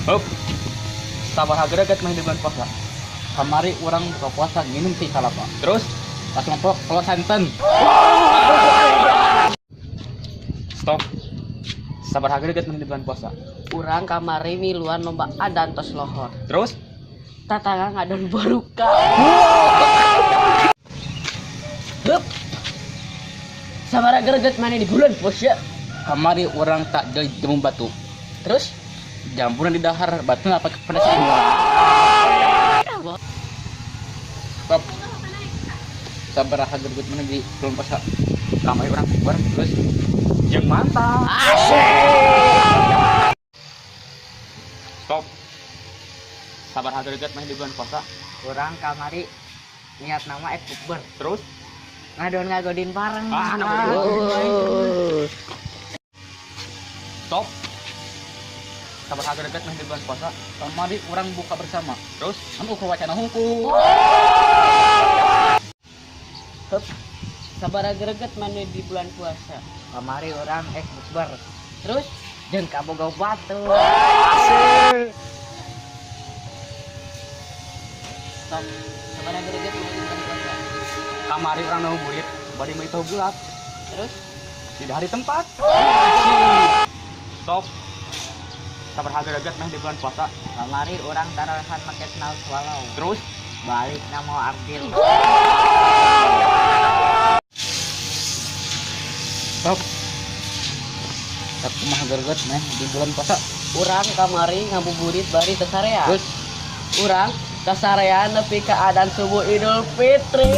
Hup. Sabaraha greget maneh di bulan puasa? Kamari urang buka puasa nginum teh kalapa. Terus langsung mabok keluar santan. Stop. Sabaraha greget maneh di bulan puasa? Urang kamari miluan lomba adan tos lohor. Terus tatangga ngadon baruka. Hup. Sabaraha greget maneh di bulan puasa? Kamari urang takjil jamu batu. Terus jamburan di dahar batu apa pedas ini. Stop. Sabaraha greget maneh di bulan puasa? Kamari urang bukber terus jeung mantap. Asik. Stop. Sabaraha greget maneh di bulan puasa? Urang kamari niat nama ek bukber. Terus ngadon ngagodin bareng. Ah, ngagodin. Stop. Sabaraha greget maneh di bulan puasa? Kamari urang buka bersama. Terus anu ukur wacana hungkul. Hup. Sabaraha greget maneh di bulan puasa? Kamari urang ek bukber. Terus jeung kaboga batu. Asik. Stop. Sabaraha greget maneh di bulan puasa? Kamari urang ngabuburit bari meuli tahu bulat. Terus di hari tempat. Stop. Sabaraha greget maneh di bulan puasa? Kamari urang tarohan make sendal swallow. Terus balik na mau artil. Stop. Tak kumaha greget meh di bulan puasa? Urang kamari ngabuburit bari teu sarea. Terus urang kasarean nepi ka adan subuh Idul Fitri.